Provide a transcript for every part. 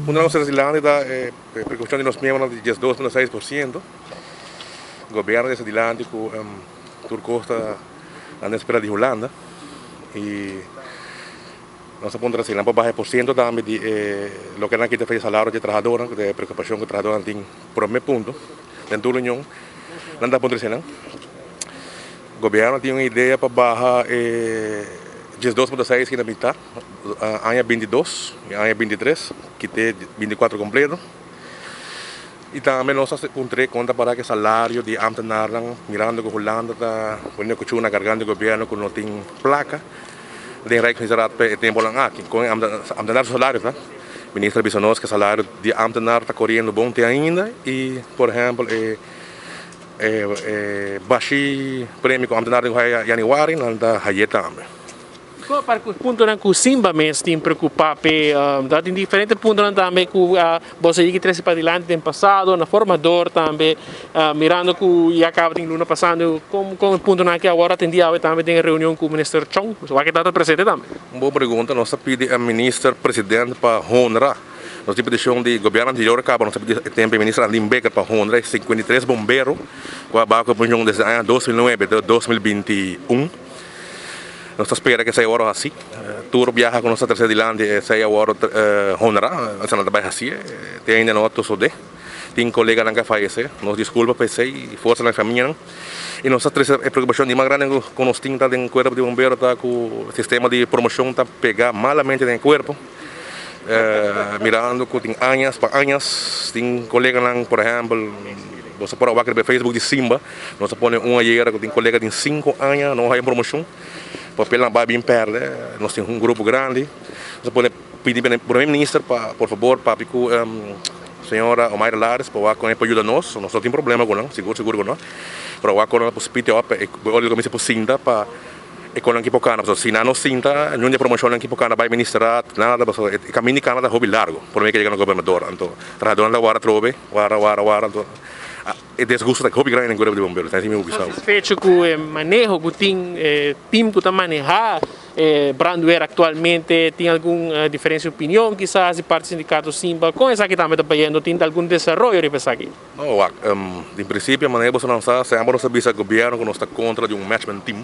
Punto nos dilanti ta e preocupacion di nos miembronan di 12.6%. Gobierno ta dilanti cu tur cos ta nan ta espera di Hulanda y nos a puntra si nan por baha e por ciento tambe di e loke nan kita for di salario di e trahadornan cu ta e preocupacion cu e trahadornan tin prome punto den tur reunion nan ta puntra eseinan. Gobierno tin un idea pa baha e 12.6 ki na mitad. Aña 22 y aña 23 kite 24 completo y tambe nos a puntr'e con ta para cu e salario di ambtenarnan mirando cu Hulanda ta poniendo cuchu na garganta di gobierno cu no tin placa den Rijksministerraad pa e temponan aki con e ambtenar su salario ta. Minister a bisa nos cu e salario di ambtenar ta coriendo bon te ainda y por ehempel e e bashi premio cu ambtenar tin cu haya januari nan ta haye tambe. Kua par ku puntonan ku Simba mes tin preokupá p'e? Ta tin diferente puntonan tambe ku boso a yega trese padilanti den pasado, na formador tambe, mirando ku ya kaba tin luna pasando, kon kon e puntonan aki awor atendí awe tambe den e reunion ku Minister Chong? Wak e tabata presente tambe. Un bon pregunta. Nos ta pidi e Minister President pa honra nos tin petishon di gobièrnu anterior kaba nos ta pidi e tempu e Minister Andin Bikker pa honra e 53 bombero ku a baha ku e penshon desde aña 2009 te 2021. Nos ta spera ku esei a wòrdu hasi. Tur biaha ku nos ta trese dilanti esei a wòrdu honrá. Esei nan ta bai hasi. Te ainda no a sosodé. Tin koleganan ku a fayesé. Nos diskulpa pa esei i forsa na e famianan. I nos ta trese e preokupashon di mas grandi ku nos tin ta den kuerpo di bombero ta ku sistema di promoshon ta pega malamente den e kuerpo. Mirando ku tin añas pa añas tin koleganan por ehèmpel nos a por a wak riba e Facebook di Simba. Nos a pone un ayera ku tin kolega tin sinku aña no haya promoshon, papelnan bai bin pèrdè, nos tin un grupo grandi, nos a pone pidi prome minister pa por fabor papia ku señora Omaira Lares pa wak kon e por yuda nos, nos no tin problema ku nan, sigur sigur ku no, pero wak kon nan por spiti òp e ora ku mester por sinta pa e konnan ki por kana, pasobra si nan no sinta niun di e promoshonnan ki por kana bai ministerat nada pasobra e kaminda di kana ta hopi largu prome ke yega na gobernador, anto trahadornan ta wara atrobe wara wara wara anto. E desgusto ta hopi grandi den kuerpo di bombero, esei mi bisa. Satisfecho ku e maneho ku tin e team ku ta maneha e brandweer aktualmente? Tin algun diferensia di opinion kisas di parti sindikato Simba? Kon esaki tambe ta bayendo? Tin algun desaroyo riba esaki? No wak, den prinsipio manera boso nan sa, semper nos ta bisa gobièrnu ku nos ta kontra di un matchment team.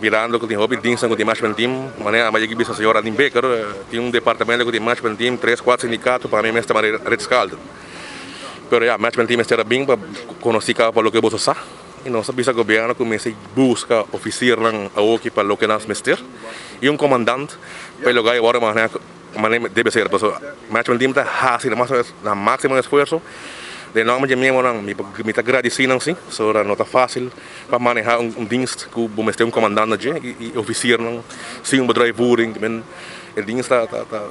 Mirando ku tin hopi dienstnan ku tin management team, manera a yega bisa señor Andin Bikker, tin un departamento ku tin management team, tres kuater sindikato, pa mi mester manera Ritz-Carlton. Pero ya, management team mester a bin pa konosí kaba pa loke boso sa. I nos a bisa gobièrnu ku mester buska ofisiernan awoki pa loke nan mester i un komandant pa e lugar i wòrdu manera manera debe ser. Pasobra management team ta hasi nan máksimo esfuerso. Den nòmber di e miembronan mi ta gradisí nan si, pasobra no ta fásil. Pa maneha un dienst ku bo mester un komandant na dje i ofisiernan sin un bedrijfvoering men e dienst ta ta ta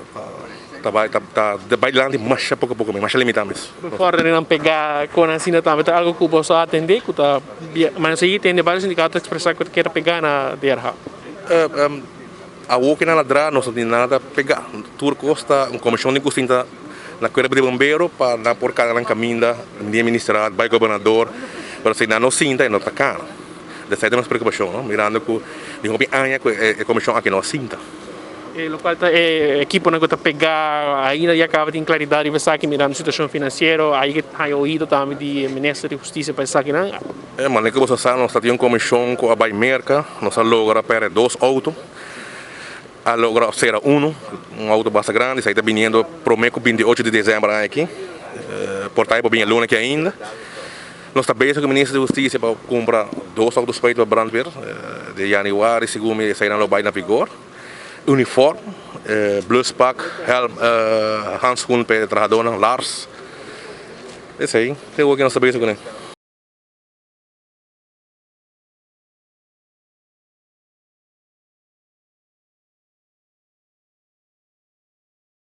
ta bai ta ta bai dilanti masha poko poko mes masha limitá mes. Bevorderingnan pegá kon asina tambe ta algo ku boso a atendé ku ta mas sigui tende varios sindikato ta ekspresá ku ta keda pegá na DRH. Awor ku nan a dra nos no tin nada pegá tur kos ta un komishon di kustin ta na kuerpo di bombero pa nan por kana nan kaminda di ministerat bai gobernador pero si nan no sinta e no ta kana esei ta nos preokupashon no mirando ku di hopi aña ku e komishon aki no a sinta. E lokual ta e ekiponan ku ta pegá ainda ya kaba tin klaridat riba esaki mirando situashon finansiero ai ke haña oido tambe di e minister di hustisia pa esakinan. E manera ku boso sa nos ta tin un komishon ku a bai Merka nos a logra pèrdè dos outo. A logra sera uno, un auto basta grandi, esaki ta biniendo prome ku 28 di december aña aki, por ta e por bini e luna aki ainda. Nos ta bezig ku Minister di Hustisia pa kumpra dos auto spuit pa brandweer, di januari segun mi esainan lo bai na vigor. Uniform, bluspak, helm, handschoen pa e trahadornan, lars, esei, te awor ki nos ta bezig kuné.